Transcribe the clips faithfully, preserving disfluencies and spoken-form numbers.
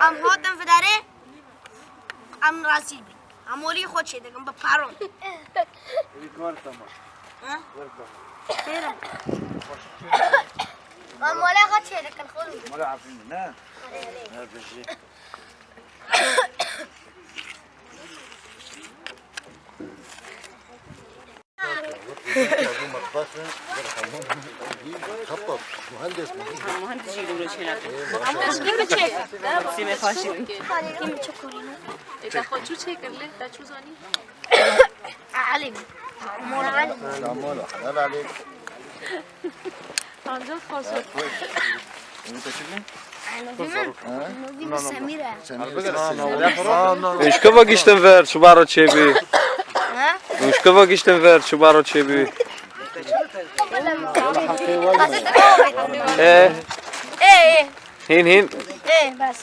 Em hatin vidarê, em rezîl bin. Em olî xwe çêdikin bi paron. Ê, wer tamam. Ha? Wer tamam. Fêrim. Em olê xwe çêdikin, xwe. Mala Efrînê, ne? Erê, erê. Ne, bijî. Muhendis, muhendis. Muhendis jî dûr çêne. Muhendis kim çek? Sîme faşî. Kim çek? E, te xwe çû çêkir lê, te çû zanî? Alim. Mola Ali. Mola, helal aleyk. Ancak fazla. Ümit açık mı? Novî min. Novî min Semîr e. Semîr. Û ji keva giştin vir, çi baro çêbî? Ha? Û ji keva giştin vir, çi baro çêbî? E? Ê, ê. Hîn, hîn. Ê, bes.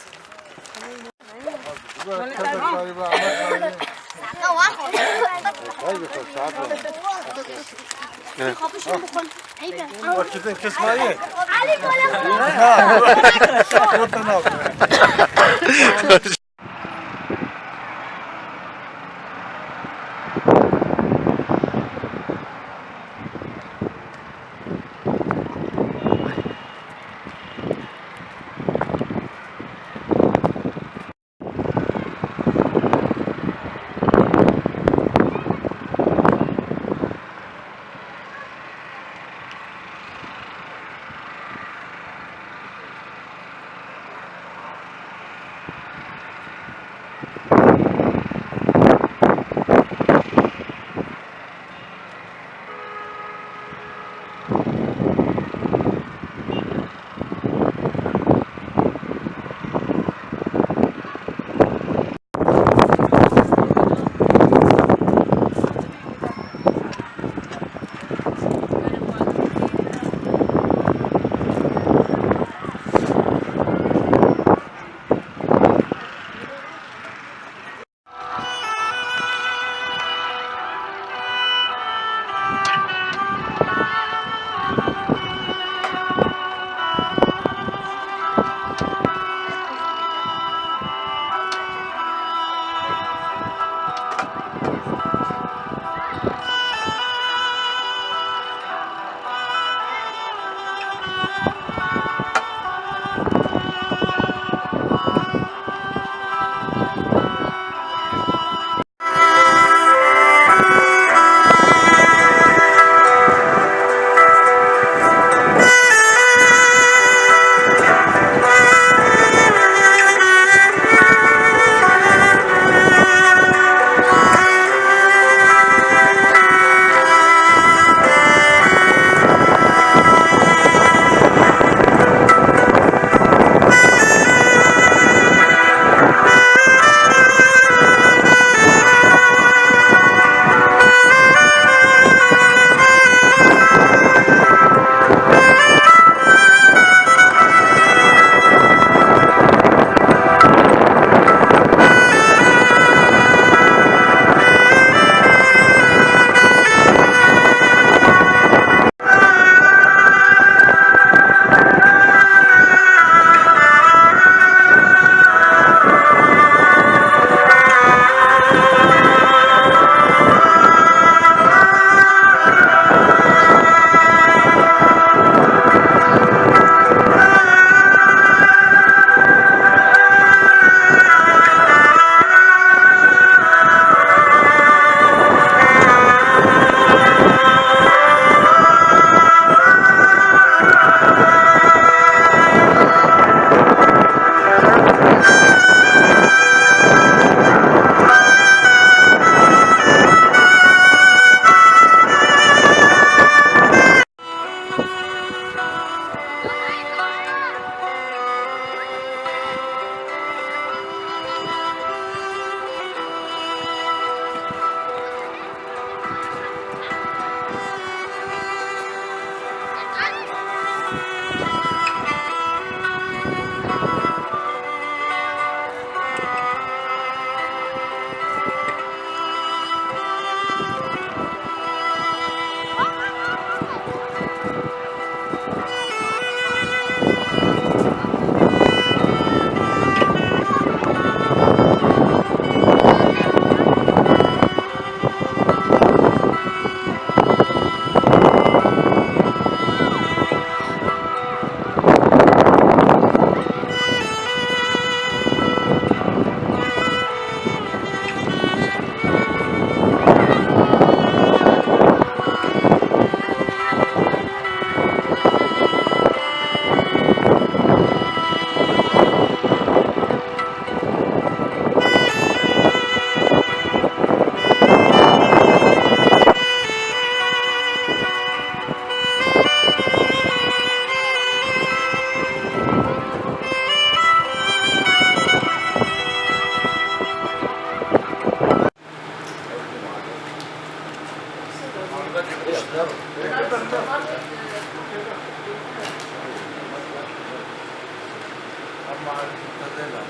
Marif Tadela.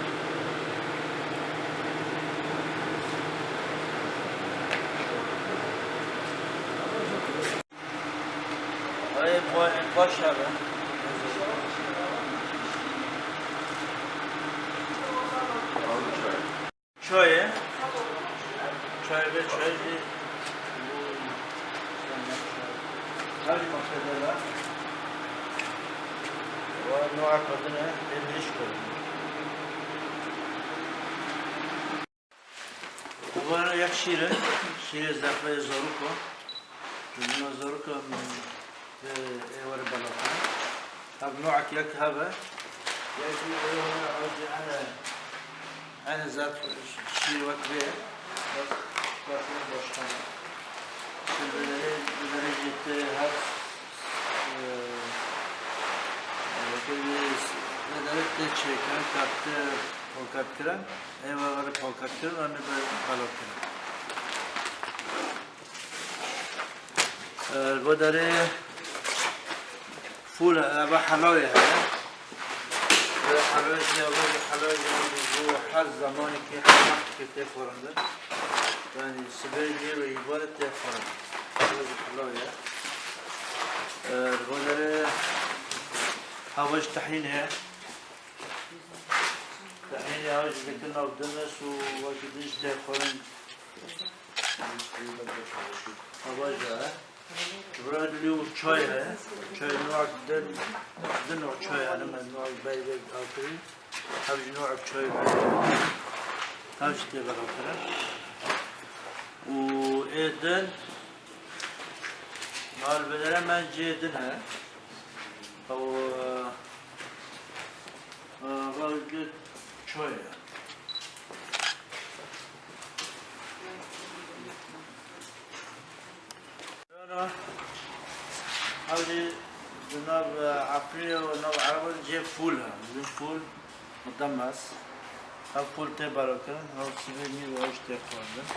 Ay, bu baş abi. Çayê. Çay ve çay jî bu her jî makedela. Ve noa kadine emriş koyun. Wara yek şîr e, şîrê zexleyê zoriko. Ji bona zoriko, e, ê were belakirin. Hev noek yek hev e. Yek jî ê were ew jî ene, ene zef şîr wek vê. Bes, bes başkan. Şîr bi derê, bi derê jî tê hev, e, e, wekî vê s-, bi derê tê çêkirin, kar tê polkat kirin. Ê were paket kirin, em ê be-, belav kirin. E, li bo derê fûl e, eva helawê heye. Ve helawê jî, eva jî helawê jî, bu her zamanekî, her wextekî tê xwarindin. Yani sibê jî ve îbarê tê xwarindin. Eva jî helawê ye. E, li bo derê hava jî tehîn heye. Tehînê ew jî dikin nav dinis û wekî din jî tê xwarin. Hava jî he. Ji vira dilî û çay heye. Çay nû din, din û çay hene, me nû bey bê ew kirî. Ev jî nû çay bê. Ev jî tê belakirin. Û ê din, mal vedere me cê din he. Ew, e, Ava li çay e. Yana, ew jî di nav, e, Efrînê û nav Ereban cihê fûl e. Bizim fûl, mudemes. Ev fûl tê belakirin, ew sibê nîv û ew jî tê xwarin.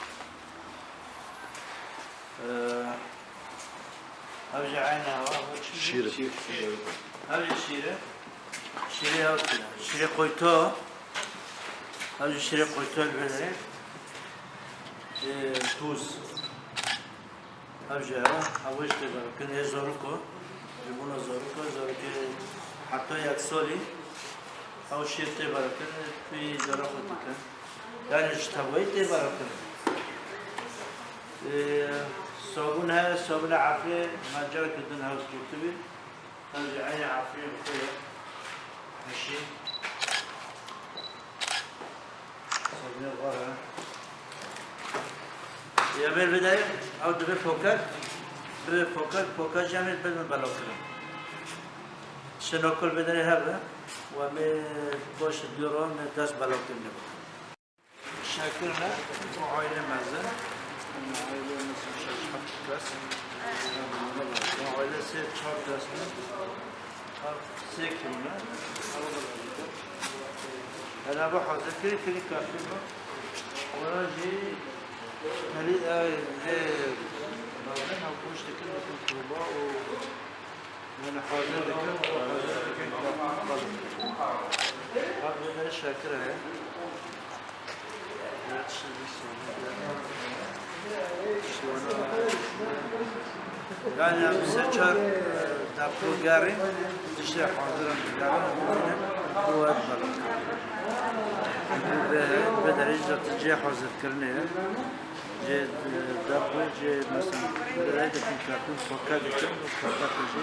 Ee, ev jî eyne ew, ev çi? Şîr. Ev jî şîr e. Şîrê ew tune. Şîrê qoyto. Ev jî şîrê qoyto li vê derê. Ee, tuz. Ev jî ew. Ew jî tê belakirin. Ê zoriko. Ji bona zoriko. Zorikê heta yek salî. Ew şîr tê belakirin. Pî cara xwe dikin. Yani ji tevayî tê belakirin. Ee, sabûn heye, sabûna Efrê me careke din hewl girtibî. Ev jî eynî Efrê bi xwe ye. Hişî. Sabûnê xwe re. Yemêr bide, ew dibe poket, bibe poket, poket jî yemêr bibin belakirin. Şinokul bidere hebe, we me baş dû ro me dest belakirinê bikin. Şekir ne, bu aile mezin. Aile mezin şeş heft kes. Bu aile sê çar kes ne. Sê kilo ne. Hela bu hazir kiri kiri kafir mi? Ona jî heli, e, e, bazen ha kuş dikin, dikin kurba o. Yani hazır dikin, hazır dikin, kalkıp kalın. Abi bunları şakir he. Yani abi seçer, e, depo gari, işte hazırım gari, bu var. Ve, ve derece hazır kırmaya. Cê, e, depo, cê, mesela, birayê dikin kartûn, poka dikin, poka jî,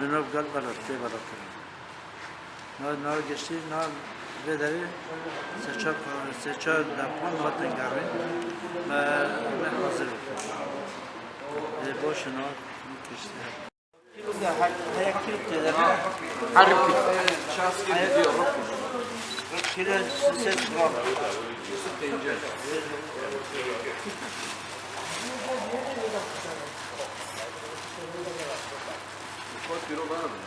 bi nav gal bela, tê bela kirin. Na, na geştî, na vê derê seçar, seçar depo, na tengarê, me, me hazir bikin. Lê boş e, na, kiştî. Her kilo tê de ne? Her kilo. Ças kilo diyor. Kilo ses gram. Tencere. Kaç kilo var mı?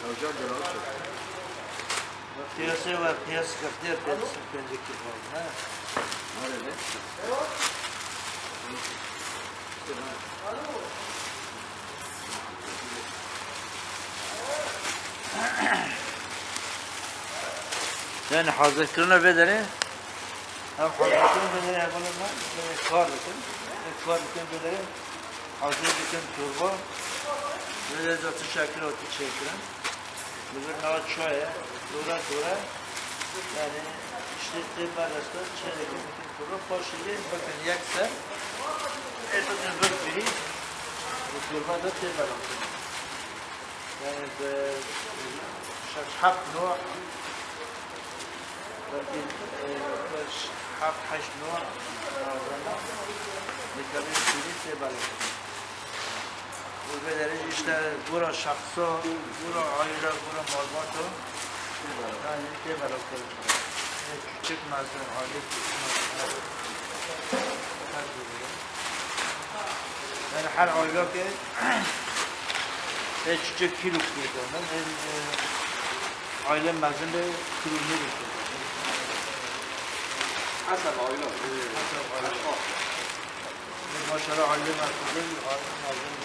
Hocam, gel al. Piyasaya var, piyasa katı piyasa pence kilo var, ha? Var öyle. Yani hazirkirina vê derê, ev hazirkirina vê derê hevalên me, vê derê kar dikin. Vê kar dikin vê derê, hazir dikin torba. Vê derê de tu şekil û tu çêkirin. Li vir nava çaye, dora dora. Yani işte tê beresta, çayê dikin torba, paşê yê bikin yek ser. Ê bikin vir birî, û torba da tê berasta. Yani bi şeş heft nû, belkî, e, beş, heft, heşt nû, e, dikevin Sûrî tê belê. Û vê derê jî işte gora şexso, gora aile, gora malbato, yani tê belê. Küçük mezun, aile küçük mezun. Her biri. Yani her aylak e, e, çiçek kilo kuyudan, e, e, aile mezun de kilo ne de kuyudan. Hasab aile. Hasab aile. E, maşallah aile mezun de, aile mezun.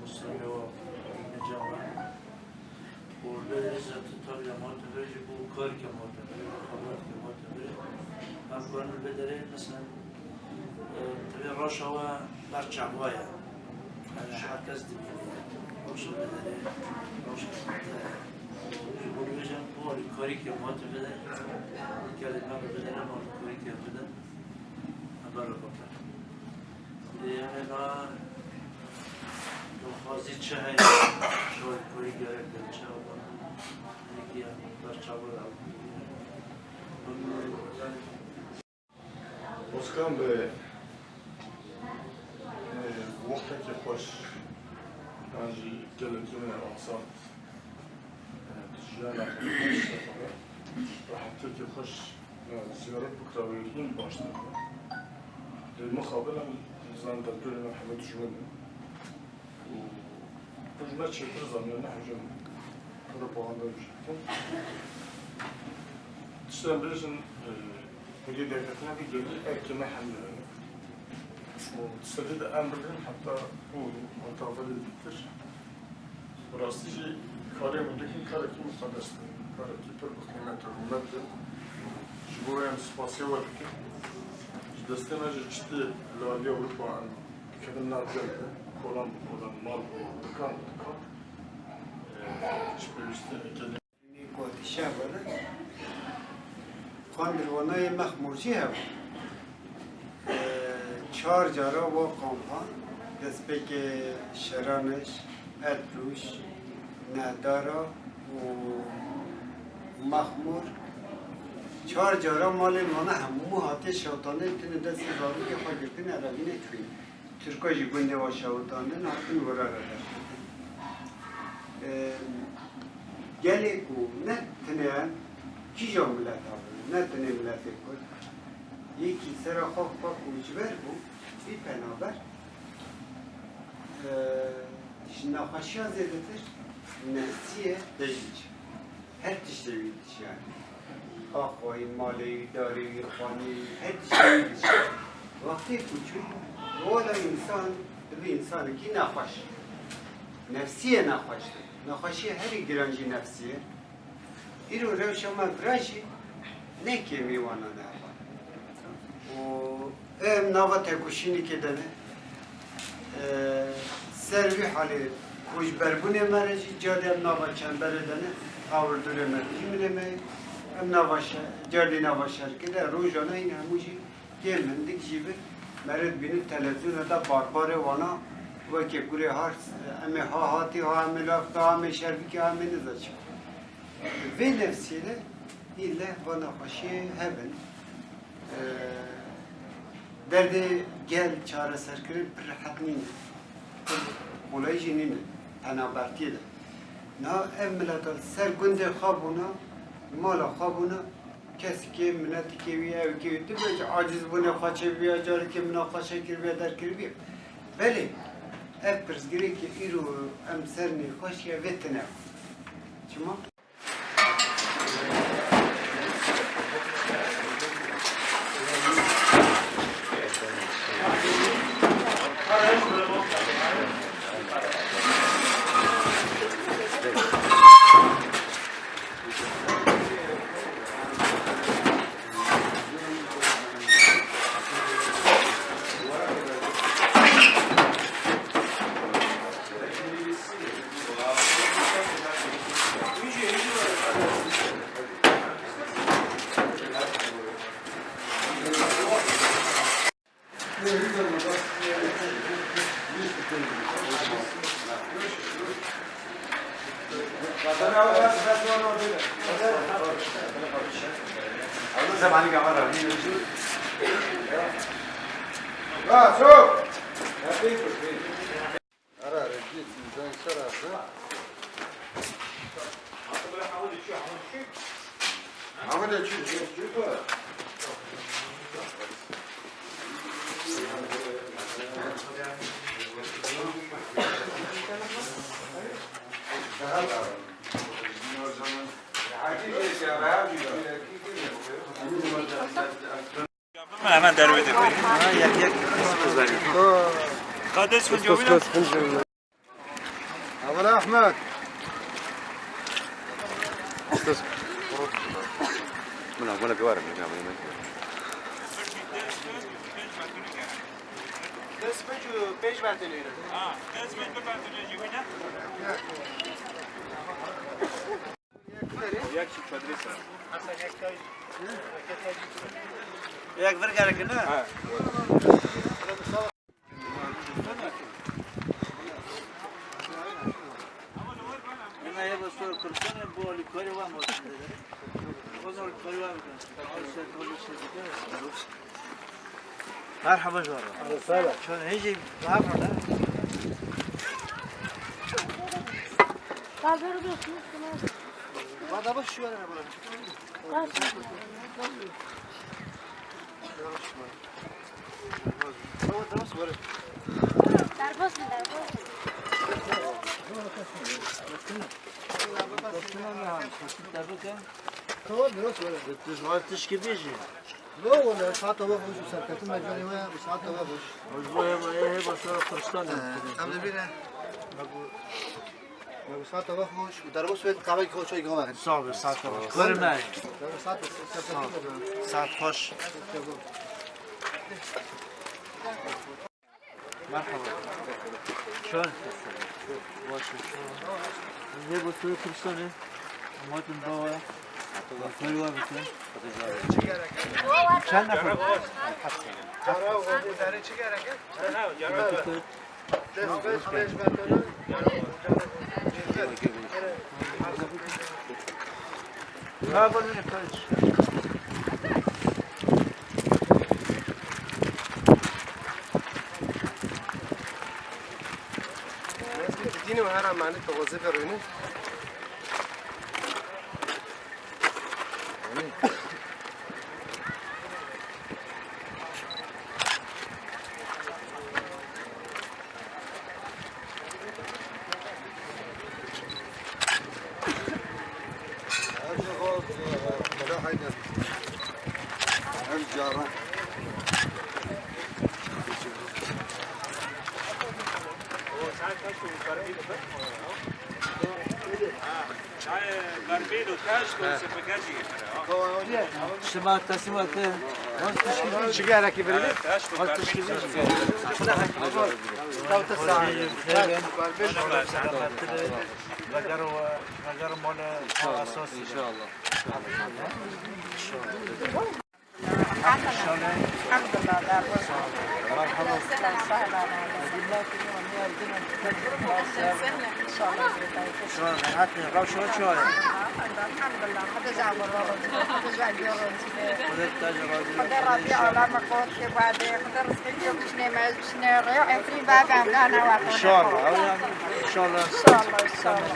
Muslime wa, Cama. Û vê derê zî tu tabiya ma tevre jî bû kareke ma tevre, xebateke ma tevre. Em karin vê derê, mesela, e, tevê reşa we berçavba ye. Yani herkes dibîne. Reşa vê derê, reşa te ye. Ji bo vê jî em bu alîkarî ke ma tevre de, gelê me vê derê em alîkarî ke vê de. Haber bakalım. Yani daha daxwazî çi heye? Şoy koyî gerek de çi yapalım? Peki yani, ber çaba da. Özkan Bey, e, wextekî xweş, yan jî gelekî me azad, e, jiyana xwe, rahetiyekî xweş, e, ziyaret bikira wê hîn baştir bû. Lê mixabin em zanin derdorê me hemû dijmin in. Û ji me çêtir zanîne, ne hejin propaganda jî dikin. Tiştên bêjin, e, hêdî derketina vî gelî erkê me hemî hene. Û tiştê de em bigirin heta û heta verê dîtir. Bi rastî jî karê hûn dikin karekî muqedes e. Karekî pir bi qîmet e, rûmet e. Ji bo wê em spasiya we dikin. Ji destê me jî çi tê li aliyê Ewropa em dikevin nav gel de. Kolan bi kolan, mal bi mal, dikan bi dikan. Ji pêwîstiyên êkê Nêkotîşe bûne. Xwendirvanayê Mexmûr jî hebû. Çar cara wa kampa, destpêkê Şeraniş, Etlûş, Nehdara û Mexmûr. Çar cara malên wana hemû hatiye şewtanê, tine destê zarokê xwe girtine, revîne çûyî. Tirka jî gundê wa şewitandin hatin wira re derketin. Ee, gelê ku ne tine kîja mileta bû, ne tine miletê Kurd, yekî sera xwe xwe koçber bû, bî penaber, ee, ji nexweşiya zêdetir nefsî ye, dê jî çi. Her tiştê wî dişiyane. Axayî, malê wî, darê wî, xaniyê wî, her tiştê wî dişiyane. Wextê ku çû, wala însan dibe însanekî nexweş. Nefsî ye nexweş. Nexweşiyê herî giran jî nefsî ye. Îro rewşa me vira jî ne kêmî wana ne heval. Û Em nava tekoşînekê de ne. Ee, ser vî halê koçberbûnê me re jî cadê em nava çemberê de ne, hawirdûrê me, dîmilê me, em nava şe-, cadê nava şerkê de rojane hîn hemû jî kêm hindik jî bi me re dibînin televizyona de barbarê wana weke kurê hars, em ê ha hatî, ha em ê lafka, ha em ê şerbikê, ha em ê niza çi. Vê nefsiyê de îlle va nexweşiyê hebin. Ee, derdê gel çareserkirin pir rehet nîne. Pir kolay jî nîne. Penabertiyê de. Niha ev mileta li ser gundê xwe bûna, mala xwe bûna, kesikê, miletikê wî, ewkê wî, tu bêjî acizbûnê xwe çêbûye, carikê minaqeşe kiribiye, derkiribiye. Belê, ev pirsgirêkê îro em ser nîqaşiye vê tune. Çima? Ara, ara, git, sen ser abi. Ama da çu, çu, çu. Hemen derve de koyayım. Ha, yak, yak. Ka dest min cebine. Hemen Ahmet. Min, min, min, min. Dest pênc û pênc metre. Ha, dest pênc bir metre cebine. Yek vir gerek ne? Ha. Ema ye bu soru kırktan bu alîkarî var mı? O zaman alîkarî var mı? Merhaba Jora. Merhaba. Çon hece laf var ha. Baba bak şu yana bak. Derbas mı, derbas? Tamam, biraz böyle. Tu ji wan tişkî bêjî. Yo, wele, saeta we xweş û serketin me canê we, bi saeta we xweş. Ji bo hema, hema sera Kurdistanê. Em dibîne. Me got, me got saeta we xweş û derbas wê qehwekî xwe çay gawa verin. Sağ ol, saeta we xweş. Were me. Derbas saet, serketin me canê. Saet xweş. Merhaba. Çawa? Baş e. Lê bo tu Kurdistanê. Em hatin bawa. Kar wa bikin. Çend nefer? Çi gerek e? Dîn û her emanî tixoze verîne. Şima teslimat e. Çi gerekî birini? Tawte saet. Veger mole esas. İnşallah. İnşallah. Elhamdülillah. Merhaba. Şu an rahat mı? Rewşa çawa ye? Elhamdülillah. Xwedê ji abo razî be. Xwedê ji abo razî be. Xwedê Rabbî aleme qewet ke bade. Xwedê rizqê ke bişne me, bişne rê. Efrîn bavê em dane we. İnşallah. Ew yani, inşallah. İnşallah, inşallah.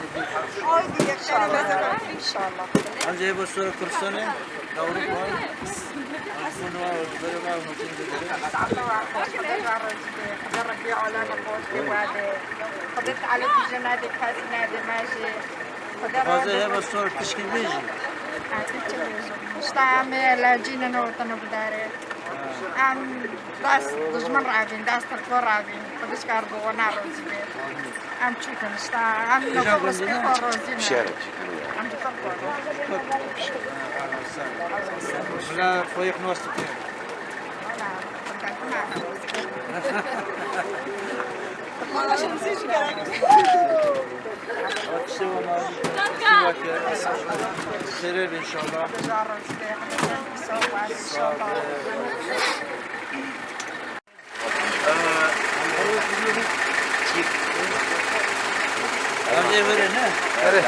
İnşallah. Em jî hê bo sora Kurdistanê. Ewropa. Xwedê Teala tu jina de kes nede me jî. Xwedê Xwedê heva sor pişkî bêjî. Ha, tu çi bêjî? Îşte em ê lecînin û tinu bidare. Em dest dijmin rabîn, dest tirko rabîn. Xwedê ji kar bi wana rozî bê. Em çûkin îşte, em niko rizqê xwe rozî ne. Em ji xwe xwe. Bila xwe yek nas dike. Wala, xwe derdin ne. Wala şemsiyê jî gerek. Xêrê be inşallah. Sağ ol. Ere.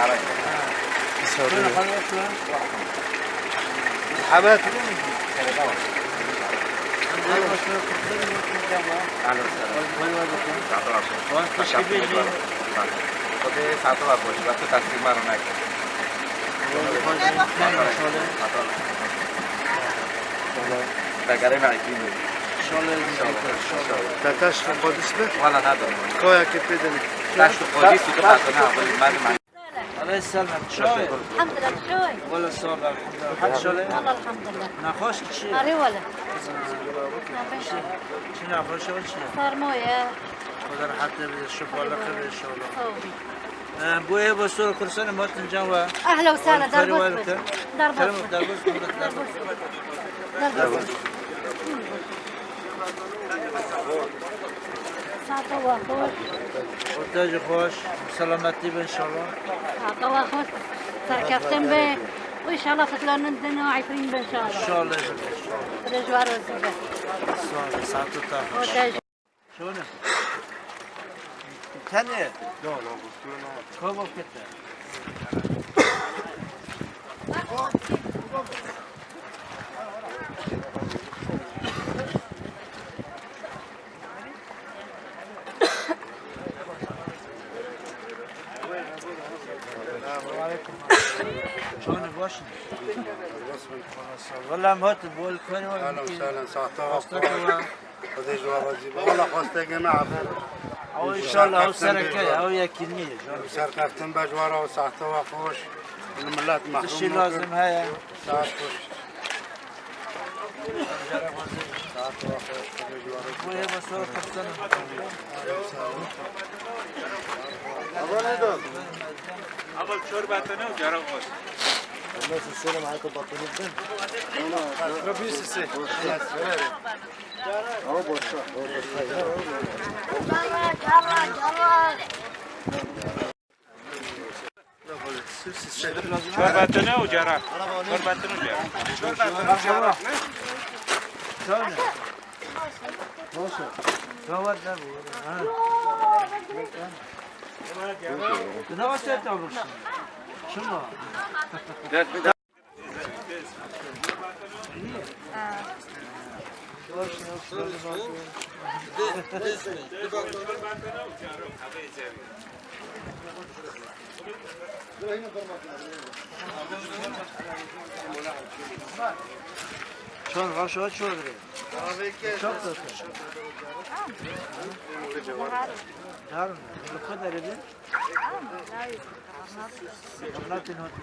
Şöyle. Ahmet. Te taşt û qodîs be? Wala nadin. Koya ke pê de. Taşt û qodîs û qatına. Aleyh selam. Şoy. Elhamdülillah, şoy. Wala sor, elhamdülillah. Hal şoy. Wala elhamdülillah. Naxweş çi? Arê wala. Çi naxweş o çi? Sarmo ye. Xweda rehet be, şifa laqe be inşallah. Sağ ol. Ee, bu ev basur kursan matin can wa. Ahla ve sahla, derbas. Derbas. Derbas. Derbas. Saeta we xweş. Orta jî xweş. Selametî be inşallah. Saeta we xweş. Serkeftin be. Û inşallah fitlanên din û Efrîn be inşallah. İnşallah. Rêjwar û zî be. Sağ ol. Saeta te xweş. Orta jî. Şöyle. Tenê. Yok, yok, yok. Kova kete. Şöyle baş. Valla em hatin bol kari var. Ahlan sahlan, saeta we xweş. Xwedê ji we razî be. Wala xwestekê me efû. Ew inşallah ew sereke ye, ew yekînî ye. Serkeftin be ji we re û saeta we xweş. Li milet mehrum. Tiştî lazim heye. Saet xweş. Saeta we xweş. Xwedê ji we razî be. Bu hêva sor kursan. Ama çorba tane û cara xweş. Nasıl selam, hayko bakınız ben. Rabbi sesi. Çorbatını û cara. Çorbatını û cara. Çorbatını û cara. Çorbatını û cara. Şuna. Çon vaşo çodri. Çok da. Dar mı? Lüko deredi. Natin hotu.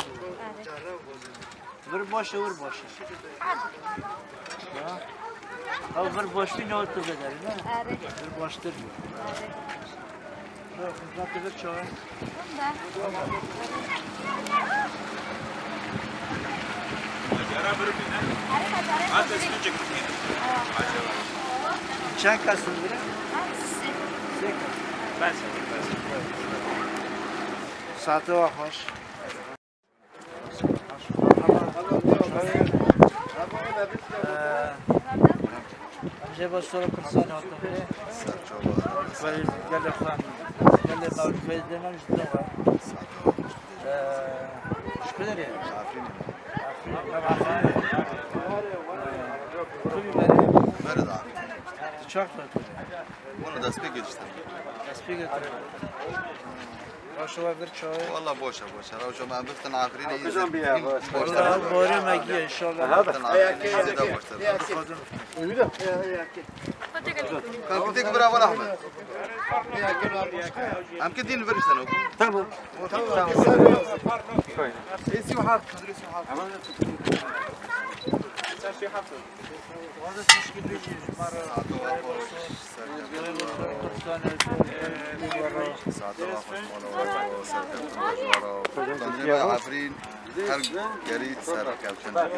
Vir boş, vir boş. Ha? Ew vir boş bir ne hotu bedel, ne? Vir boştur. Yok, natin vir çoğu. Çend kasın biri? Sê kas. Saate wa xweş. Em jê bo sor û kursanê hatin vê. Gelê xwe, gelê me, gelê me ji dil xwe. Ee, ji ku derê? Efrîn. Efrîn, Efrîn. Ee, tu bî berê? Berê de Efrîn. Tu çax tu? Wala destpêkê işte. Destpêkê tu. Rewşa we vir çawa ye? Wala boş e, boş e. Rewşa me em biftin Efrînê, yî zêde boş e. Wala borê me giya, inşallah. Biftin Efrînê, yî zêde boş e. Kanka, tek bira wala Ahmet. Em ki din vir işte, ne? Tamam. Tamam. Esi hafta, esi hafta. Efrîn, her gerî serkeftin. Tamam.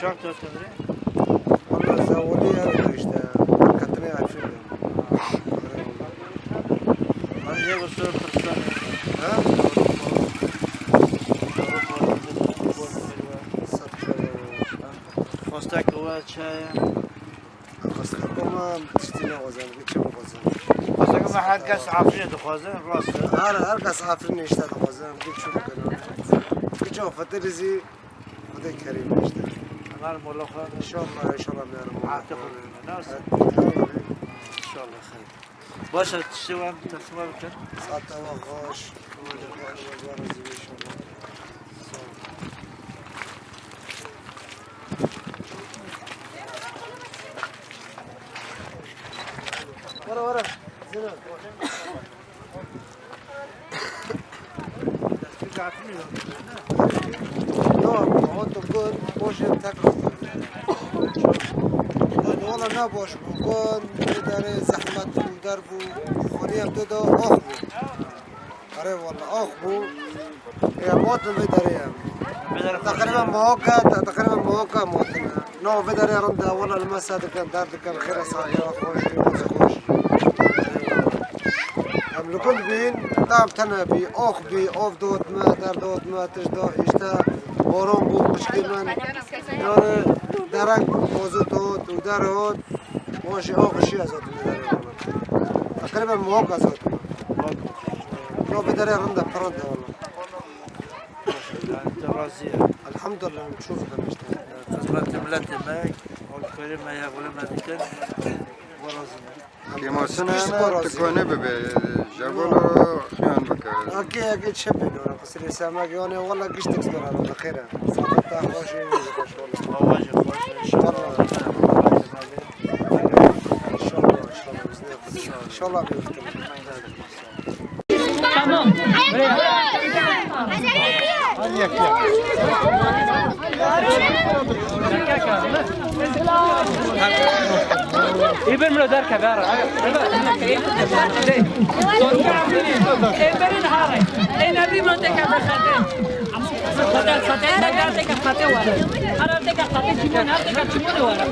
Çax tu tevre? Valla zawolî ya işte. Katine Efrîn. Çi? Xwestekê me tiştî naxwazin, bi çi bixwazin? Xwestekê me her kes Efrînê dixwazin, rast e. Her, her kes Efrînê işte dixwazin, bi çi bikin? Bi çi fetelî zî, Xwedê kerîm işte. Ömer Molla xwe. İnşallah, inşallah, merim. Artık oluyor, nasıl? Evet, tamam. İnşallah xeyr. Baş e, tiştê wan teslîma bikin. Saeta we xweş. Were, were. Zina. Yo, o tu got, boş ev tek. Wala ne boş bû. Got, bir dere zehmet bû, der bû. Xoriyem tu da, oh bû. Erê wala, ax bû. Ya motin vê derê ye. Teqrîben moka, te-, teqrîben moka motin e. No, vê derê rind e, wala li me ser dikin, der dikin, xêre sahiya xweş, xweş. Em li gund bîn, tam tene bî, ax bî, av dot me, der dot me, tişt da, işte, boron bû, xwişkî min. Yani, derek, mazot hot, û der hot. Wan jî ax şiya zaten vê derê wala. Teqrîben muhaka zaten. No vê derê rind e, pir rind e wala. Yani te razî ye. Elhamdülillah, em çû bikin işte. Xizmetê miletê me, holkarê me ya wele me dikin. Wa razî me. Kêmasine ne, tu kone bibe, jevolo xiyan bike. Ake, ake çi bêne, ona qisirê semek, yani wala giştek zor, ana xêr e. Sabah ta xweş e, xweş wala. Hava jî xweş e, inşallah. Wala. İnşallah, inşallah, biz ne yapacağız? İnşallah bir. Tamam. Ê bir milo derkeve, ara. Ê berin hare. Ê nebrî milo teke derkeve. Xate, xate, ê der teke xate were. Her teke xate çimon, her teke çimon were.